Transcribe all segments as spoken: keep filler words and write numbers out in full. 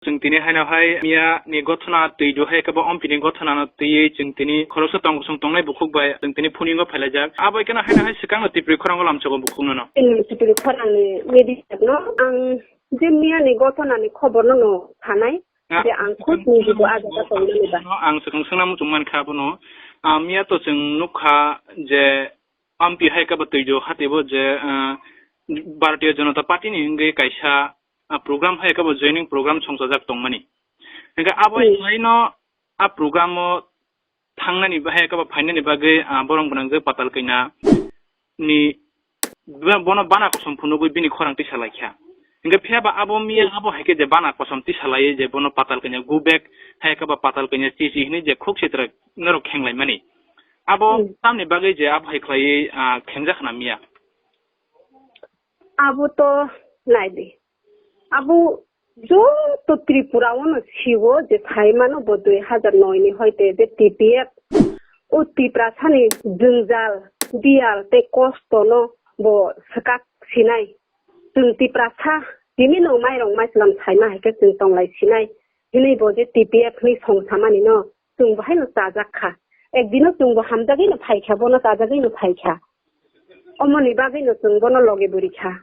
Chwng tini haino hai miya ni gothona twi do hai kebo ompi ni gothona no twiwi chwng tini khoroksa tong kosong tongnai bukhuk bai chwng tini phuningo phailaijak. Abo keno haino hai swkang no Tripuri khorang o lamsogo bukhuk no no. Chini Tripuri khorang ni media no ang je miya ni gothona ni khobor no no sanai. Ah, je ang khud ni jibo ah jaga tong mani ba. No, ang swkang swngna muchung mankha abono. Ah, miya to chwng nukha je ompi hai kebo twi do hati bo je, ah, Bharatiya Janata Party ni hwnwi kaisa ah, program hai khe bo joining program songchajak tongmani. Hingkhe abo Hmm. Khlaino ah program o thangnani bahai khe bo phainani bagwi, ah, borok gwnang je Patal Kanya ni bo-, bono bana kosom phunugwi bini khorang tisa laikha. Hingkhe phiya ba abo miya Hmm. Abo hai khe je bana kosom tisa laiwi je bono Patal Kanya go back hai khe bo Patal Kanya chichi hinwi je khuk sitra norok khenglaimani. Abo Hmm. Tamni bagwi je abo hai khlaiwi, ah, khengjakhna miya. Abo to naidi. Abo joto Tripura o no siwo je sai mano bo dui hajar noi ni hoite je T P F o Tiprasa ni jwngjal, biyal tei kosto no bo swkak sinai. Chwng Tiprasa tini no mairong maislam saima hai khe chwng tonglai sinai. Hinwi bo je T P F ni song samani no chwng bo haino chajak kha. Ekdino chwng bo hamjagwi no phai kha, bono chajagwi no phai kha. Omoni bagwi no chwng bono loge bwrwi kha.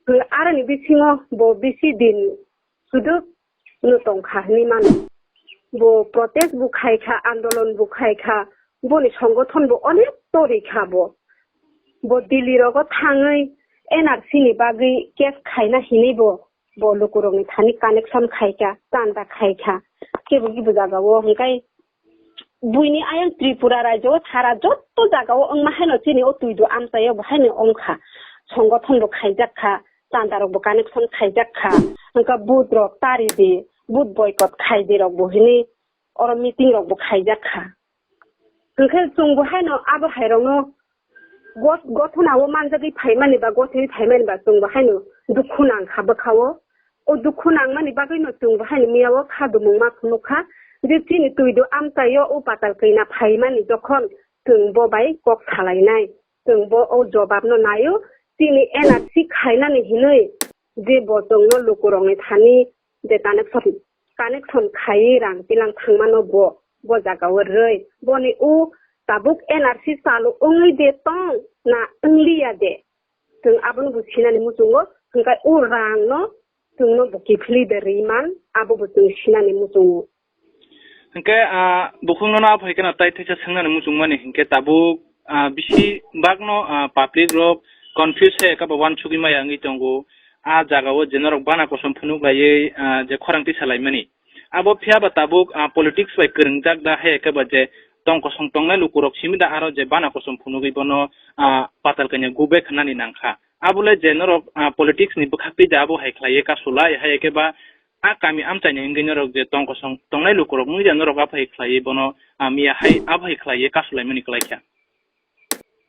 Aroni bisingo bo bisi din suduk no tong kha hinwi mano. Bo protest bo khai kha, andolon bo khai kha, boni songothon bo onek tori kha bo. Bo Delhi rogo thangwi N R C ni bagwi case khaina hinwi bo, bo lukurokni thani connection khai kha, chanda khai kha. Kebo kebo jagao hwnkhe buini ayang Tripura rajyo o sara jotto jagao wngma haino chini o twido amchaio bo haino wngkha. Songothon bo khaijak kha, chanda rok bo connection khaijak kha. Hwnkhe vote rok tari di, vote boycott khai di rok bo hinwi oro meeting rok bo khaijak kha. Hwnkhe chwng bo haino abo hai rokno got-, gothona o manjagwi phaimani ba gothiwi phaimani ba chwng bo haino dukhu nang kha bwkha o. O dukhu nangmani bagwi no chwng bo haino miya o kha dumung ma phunuk kha je chini twido amchaio o Patal Kanya phaimani jokhon chwng bo bai kok salainai. Chwng bo o jobab no naio chini N R C khainani hinwi je bo chwngno lukurokni thani je connection, connection khaiwi rang tilang thangmano bo, bo jagao rwui. Boni o tabuk N R C chalu wngwi de tong na wngliya de? Chwng abono bo sinani muchungo, hwnkhe o rangno chwngno bo kiphilwi de rwi man, abo bo chwng sinani muchungo. Hwnkhe, ah, bukhukno no aphai kheno tai thaisa swngnani muchungmani hwnkhe tabuk, ah, bisi bagno, ah, public rok confuse hai khe bo uansugwi maya wngwi tongo. Ah, jagao je norok bana kosom phunuk laiwi, ah, je khorang tisa laimani. Abo phiya ba tabuk, ah, politics bai kwrwngjak da hai khe ba je tong kosong tongnai lukurok simi da aro je bana kosom phunugwi bono, ah, Patal Kanya go back hwnani nangkha. Abole je norok, ah, politics ni bwkhak twi da abo hai khlaiwi kasu lai hai khe ba a kami amchaini wngwi norok je tong kosong tongnai lukurok wngwi je norok aphai khlaiwi bono, ah, miya hai aphai khlaiwi kasu laimani kwlai kha.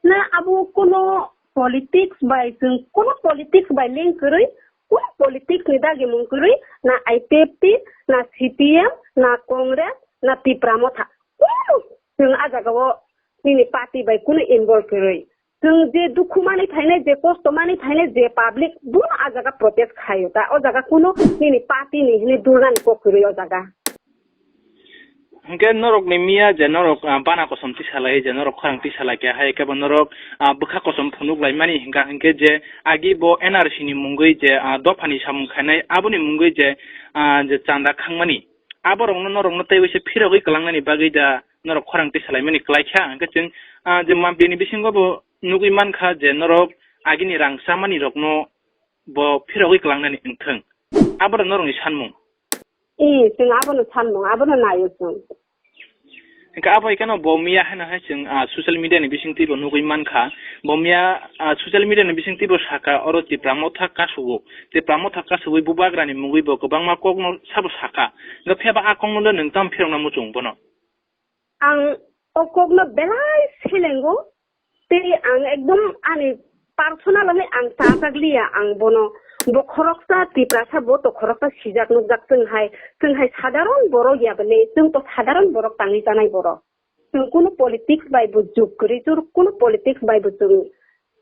Na abo kuno politics bai chwng, kuno politics bai link kwrwi, kuno politics ni dagi mung kwrwi, na I P F T, na C P M, na Congress, na Tipra Motha. Kuno chwng a jagao nini party bai kuno involve kwrwi. Chwng je dukhu manwi phainai, je kosto manwi phainai, je public bono a jaga protest khaio ta. O jaga kuno nini party ni hinwi durnani kok kwrwi o jaga. Hwnkhe norokni miya je norok, ah, bana kosom tisa lai, je norok khorang tisa lai khe, hai khe bo norok, ah, bwkha kosom phunuk laimani hwnkha, hwnkhe je agi bo N R C ni mungwi je, ah, dophani samung khainai, aboni mungwi je, ah, je chanda khangmani, aborokno norokno tei waisa phirogwi kwlangnani bagwi da norok khorang tisa laimani kwlai kha, hwnkhe chwng, ah, je mampli ni bisingo bo nugwi mankha je norok agini rang chamani rokno bo phirogwi kwlangnani wngthwng. Abo da norokni sanmung. Ee, chwng abono sanmung, abono naio chwng. Hwnkhe abo hai kheno bo miya haino hai chwng, ah, social media ni bisingtwi bo nugwi mankha. Bo miya, ah, social media ni bisingtwi bo sakha, oro Tipra Motha kasu-o. Tipra Motha kasu-ui bubagrani mungwi bo kwbangma kokno sabo sakha. Hwnkhe phiya ba a kokno le nwng tamo phirokna muchung bono? Ang o kokno belai selengo, tei ang ekdom ani personal hwnwi ang chajak liya ang bono. Bo khoroksa Tiprasa, bo to khoroksa sijak nukjak chwng hai, chwng hai sadharon borok ya bwle, chwng to sadharon borok tangwi chanai borok. Chwng kunu politics bai bo juk kwrwi, chwng kunu politics bai bo chwng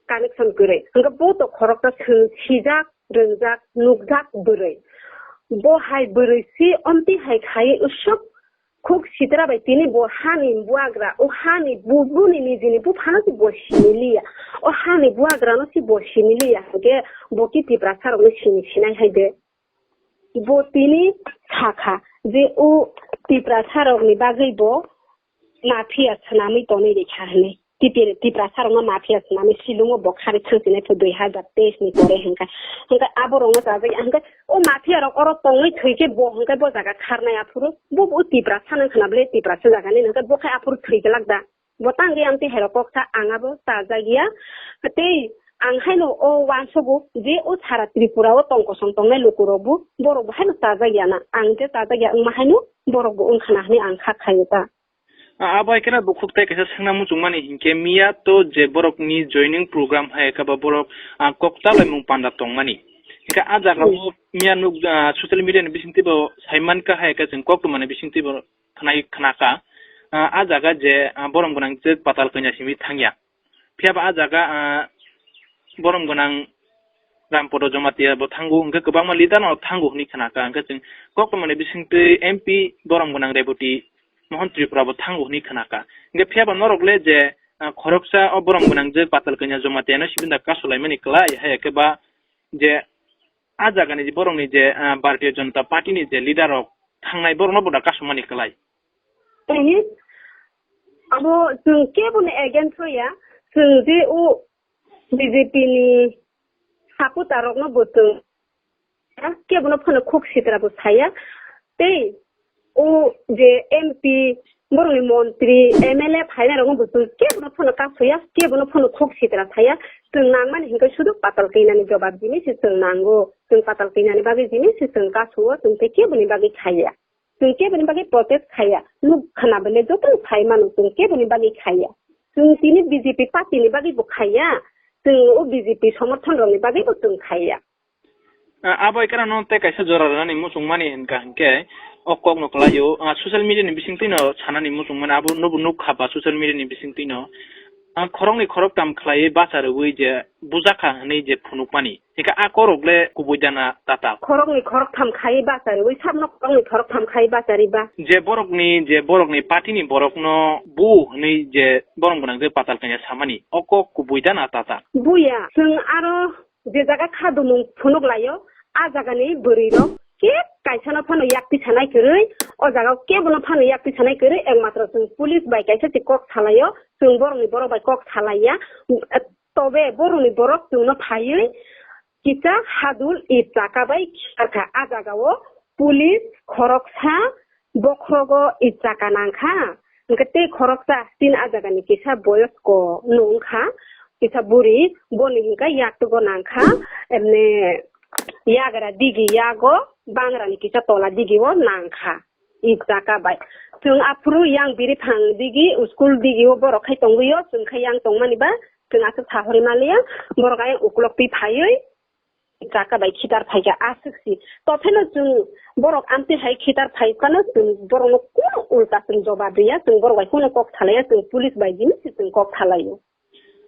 connection kwrwi. Hwnkhe bo to khoroksa chwng sijak, rwngjak, nukjak bwrwi. Bo hai bwrwi si omtwi hai khai usuk khuk sitra bai tini bo hani buagra, o hani bu-, buni nijini buphano si bo siniliya. O hani buagrano si bo siniliya, hwnkhe bo ki Tiprasarokno sini sinai hai de. Bo tini sakha je o Tiprasarokni bagwi bo mafia swnamwi tonwi rikha hwnwi. Tipir-, Tiprasarokno mafia swnamwi silungo bo khari thangsinai pho dui hazar teis ni pore hwnkha. Hwnkha aborokno chajak ya, hwnkha o mafia rok oro tongwi thwikhe bo hwnkha bo jaga kharnai aphuru. Bo, bo Tiprasa nang khna bwle Tiprasa jagani hwnkha bo khai aphuru thwi glak da. Bo tangwi amtwi hairok kok sa ang abo chajak ya. Tei ang haino o uansogo je o sara Tripura o tong kosong tongnai lukurok bo borok bo haino chajak ya na. Ang je chajak ya wngma haino borok bo wngkha na hwnwi ang kha khaio ta. A, abo hai kheno bukhuk tei kaisa swngna muchungmani hinkhe miya to je borokni joining program hai khe ba borok, a, kok chalaimung panda tongmani. Hinkhe a jaga o miya nuk, a, social media ni bisingtwi bo saimankha hai khe chwng koktwmani bisingtwi bo khnai khnakha. A, a jaga je, a, borom gwnang je patal kanya simi thangya. Phiya ba a jaga, ah, borom gwnang Rampodo Jamatia bo thango, hwnkhe kwbangma leader no thango hwnwi khna kha, hwnkhe chwng koktwmani bisingtwi M P borom gwnang Reboti Mohan Tripura bo thango hwnwi khna kha. Hwnkhe phiya ba norok le je, ah, khoroksa o borom gwnang je Patal Kanya Jamatia no sibinda kasulaimani kwlai, hai khe ba je a jagani je borokni je, ah, Bharatiya Janata Party ni je leader rok thangnai borokno bo da kasumani kwlai. Tini abo chwng kebo ni against o ya, chwng je o B J P ni supporter rokno bo chwng kebo no phano khuk sitra bo saya. Tei o je M P, borokni montri, M L A phainai rokno bo chwng kebo no phano kasoya, kebo no phano khuk sitra saya. Chwng nangmani hinkhe sudu patal keinani jobab jini se chwng nango. Chwng patal keinani bagwi jini se chwng kasowo, chwng tei kebo ni bagwi khaiya. Chwng keboni bagwi protest khaiya. Nuk khna bele joto sai mano chwng keboni bagwi khaiya. Chwng tini B J P party ni bagwi bo khaiya. Chwng o B J P somorthon rokni bagwi bo chwng khaiya. Ah, abo ekara no tei kaisa jora rwnani muchung mani hinkha hinkhe o kok no kwlaio, ah, social media ni bisingtwi no sanani muchung mani abo nobo nuk kha ba social media ni bisingtwi no. Ah, khoroknwi khoroktam khlaiwi bacha rwui je bujakha hwnwi je phunukmani. Hinkhe a korok le kubui dana tatal. Khoroknwi khoroktham khai bachari, ui sabno khoroknwi khoroktham khai bachari ba. Je borokni, je borokni party ni borokno bu hwnwi je borom gwnang je patal kanya samani, o kok kubui dana tatal. Buya, chwng aro je jaga kha dumung phunuk laio, a jagani bwrwi rok keb kaisano phano yakti sanai kwrwi, o jaga kebono phano yakti sanai kwrwi, ekmatro chwng police bai kaisa se kok salaio, chwng borokni borok bai kok salaiya. Tobe borokni borok chwngno phaiwi kisa hadul id chaka bai khitarkha. A jagao police khoroksa bokhrogo id chaka nangkha. Hwnkhe tei khoroksa chini a jagani kisa boyosko no wngkha, kisa buri, boni hwnkhe yaktugo nangkha, emne yagra digi yago bangrani kisa tola digio nangkha. Id chaka bai. Chwng aphuru yang biriphang digi, school digi o borok khai tongwi o, chwng khai yang tongmani ba, chwng aswk sahori maliya, borok ayang uklok twi phaiwi, id chaka bai khitar phaikha, aswk si. Topheno chwng borok amtwi hai khitar phai phano chwng borokno kunu ulta chwng jobab riya, chwng borok bai kunu kok thalaiya, chwng police bai jini si chwng kok thalaio.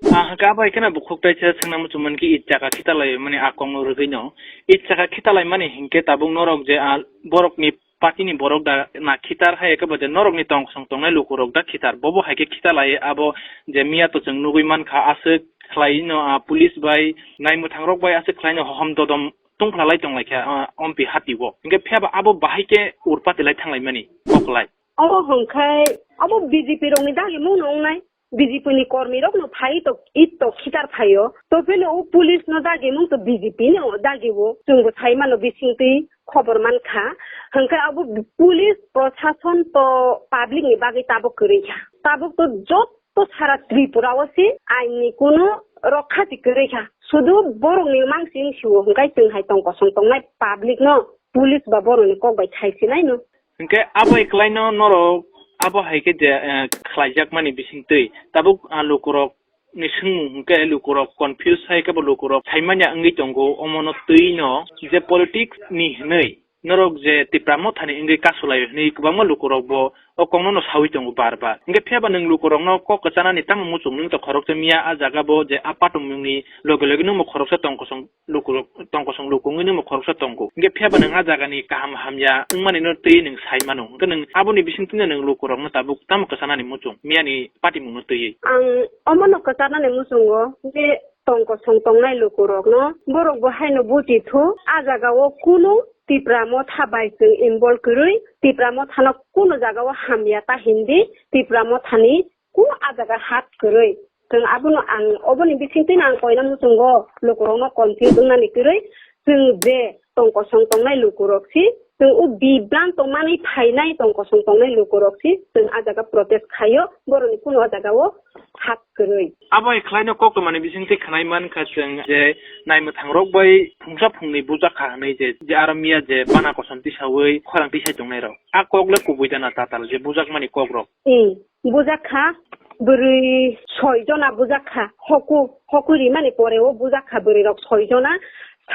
Ah, hwnkhe abo hai kheno bukhuk taisa swngna muchungmani khe id chaka khitarlai mani a kokno rwgwino. Id chaka khitarlai mani hinkhe tabuk norok je, ah, borokni party ni borok da na khitar hai khe bo je norokni tong kosong tongnai lukurok da khitar. Bobo hai khe khitarlai abo je miya to chwng nugui mankha aswk khlaino, ah, police bai naimwthang rok bai aswk khlaino hohom dodom tungphla lai tonglaikha, ah, ompi hatio. Hinkhe phiya ba abo bahai khe urpati lai thanglai mani koklai. Obo hwnkhai abo B J P rokni dagimung no wngnai. B J P ni kormi rok no phai to id to khitar phaio. To pheno o police no dagi mung to B J P no dagi o. Chwng bo sai mano bising twi khobor man kha. Hwnkhe abo police prosason to public ni bagwi tabuk kwrwi kha. Tabuk to jotto sara Tripura o se ain ni kuno rokha se kwrwi kha. Sudu borok ni mangsing sio hwnkhe chwng hai tong kosong tongnai public no police ba borok ni kok bai thai sinai no. Hinkhe abo eklaino norok abo hai khe je, eh, khlaijakmani bisingtwi tabuk, ah, lukurok ni swngmung hinkhe lukurok confuse hai khe bo lukurok saimanya wngwi tongo, omono twino je politics ni hinwi Norok je Tipra Mothani wngwi kasulai hwnwi kwbangma lukurokbo o kokno no sawi tongo bar bar. Hwnkhe phiyaba nwng lukurokno kok kwchanani tamo muchung nwng to khoroksa miya a jaga bo je a patumungni loge loge nwngbo khoroksa tongkosong lukurok, tongkosong luku wngwi nwngbo khoroksa tongo. Hwnkhe phiyaba nwng a jagani kaham hamya wngmani no twi nwng sai mano. Hwnkhe nwng aboni bisingtwi no nwng lukurokno tabuk tamo kwchanani muchung miyani patimungno twiwi. Ang omono kwchanani muchungo je tongkosong tongnai lukurokno borok bo haino buchi thu a jagao kunu Tipra Motha bai chwng involve kwrwi, Tipra Mothano kunu jagao hamya ta hindi, Tipra Mothani kunu a jaga hat kwrwi. Chwng abono ang oboni bisingtwi no ang koina muchungo lukurokno confuse wngnani kwrwi, chwng je tongkosong tongnai lukurok si, chwng o bibranto manwi phainai tongkosong tongnai lukurok si, chwng a jaga protest khaio, borokni kunu o jagao hat kwrwi. Abo hai khlaino koktwmani bisingtwi khwnai mankha chwng je naimwthangrok bai phungsa phungni bujakha hwnwi je, je aro miya je bana kosom tisawi khorang tisai tongnairok. A kok le kubui dana tatal je bujakmani kokrok. Hmm. Bujakha, bwrwi soi jona bujakha, hoku, hoku rimani pore o bujakha bwrwirok soi jona,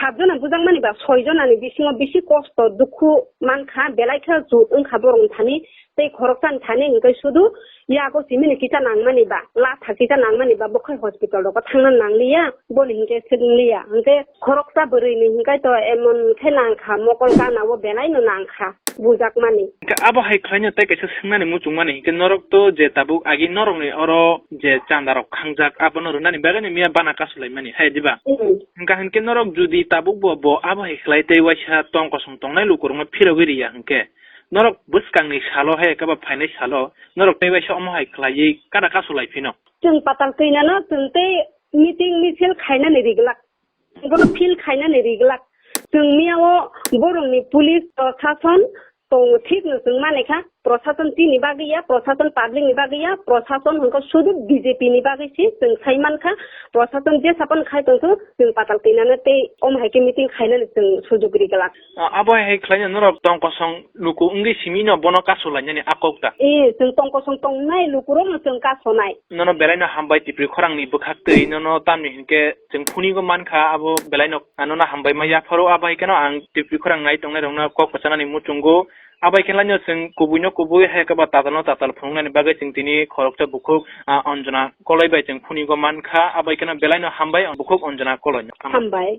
sat jona bujakmani ba soi jonani bisingo bisi kosto dukhu mankha, belai khe jut wngkha borokni thani, tei khoroksani thani hwnkhe sudu yago simini kisa nangmani ba, latha kisa nangmani ba, bokhai hospital rogo thangna nangliya, boni hwnkhe swrwngliya, hwnkhe khoroksa bwrwini hwnkhe to emon khe nangkha, mokol gana o belai no nangkha. Bujakmani. Hwnkhe abo hai khlaino tei kaisa swngnani muchungmani, hwnkhe norok to je tabuk agi norokni oro je chandarok khangjak, abono rwnani bagwino miya bana kasulaimani, hai diba? Hmm. Hwnkha hwnkhe norok jodi tabukbo bo abo hai khlai tei waisa tong kosong tongnai lukurokno phirogwi riya hwnkhe, norok bwskangni salo hai eba phainai salo norok tei waisa omo hai khlaiwi kada kasulai phino. Chwng patal twinano chwng tei meeting misil khainani riglak. Bono feel khainani riglak. Chwng miyao borokni police, prosason tongo, thikno chwng manai kha. Prosason chini bagwi ya, prosason public ni bagwi ya, prosason hwnkhe sudu B J P ni bagwi se chwng sai mankha. Prosason jesa phano khai tongthu, chwng patal twinano tei omo hai khe meeting khainani chwng sujuk riglak. A-, abo hai khlaina norok tong kosong luku wngwi simi no bono kasulainani a kok da? E, chwng tong kosong tongnai lukurokno chwng kasonai. Nono belaino hambai Tipri khorangni bwkhak twi, nono tamni hinkhe chwng phunigwi mankha, abo belaino, ah, nono hambai ma yapharo, abo hai kheno ang Tipri khorang nai tongnairokno kok kwchanani muchungo. Abo hai khe laino chwng kubuino kubui hai khe ba tatalno tatal phunuknani bagwi chwng tini khoroksa bukhuk, ah, Anjana Koloi bai chwng phunigwi mankha, abo hai kheno belaino hambai bukhuk Anjana Koloino. Hambai.